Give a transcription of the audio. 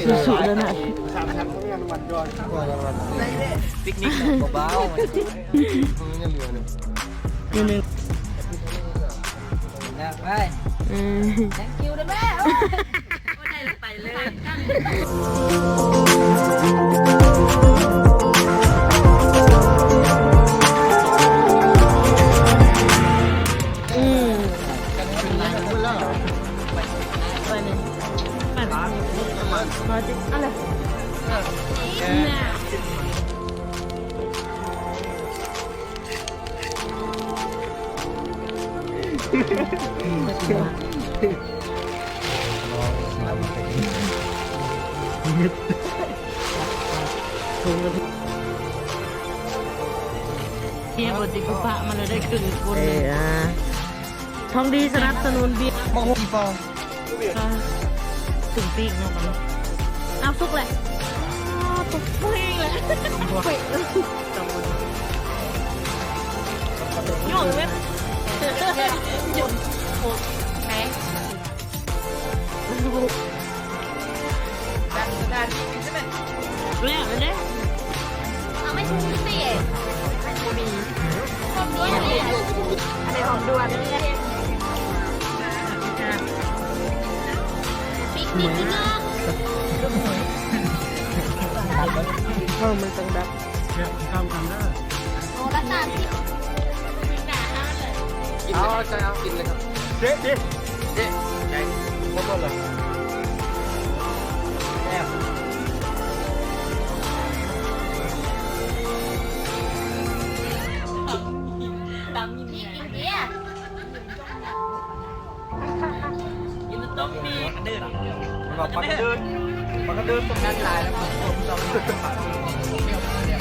ສູ້ໆແລ້ວນະ ປິກນິກເບົາໆ ມື້ໜຶ່ງ ໄປ ອືມ thank you ເດີແມ່ ໂອ້ຍ ໄດ້ແລ້ວໄປເລີຍ ອືມ ໄປນີ້ ໄປ ມາຈິ ເອົາເລີຍ ເທບບໍ່ຕິ ຜູ້ພະມາແລ້ວໄດ້ເຄິ່ງຄົນ ເອີ ອ່າ ທອງດີສະໜັບສະໜູນເບຍ ມະຫຸ່ງອີ່ປໍ ອ່າ ເຖິງປີກເນາະ ເອົາສຸກແຫຼະ ຕົກແຮງແຫຼະ ໂຍນເວັບ ໂອເຄ ແລ້ວເດ້ ເອົາໄປທຸ່ມຊິ ບໍ່ມີ ອັນນີ້ຫອມດ່ວນ ປິກນິກພີ່ນ້ອງ ເອີ ມັນຕ້ອງແບບ ແຊບຄືກັນເດີ ໂລລະສາມສິບ ກິນເລີຍ ເອົາ ໃສ່ ເອົາ ກິນເລີຍຄັບ ເຈ ເຈ ເຈ ໃຫຍ່ ບໍ່ຕົ້ນເລີຍ ແຊບ ຕຳມີເບຍ ກິນຕົ້ມມີກະເດີນ ມັນວ່າປາກະເດີນ ປາກະເດີນຕົກນັ້ນຫຼາຍແລ້ວ ມັນຕົ້ມ ຕົ້ມ ຕົ້ມ ຕົ້ມ ຕົ້ມ ຕົ້ມ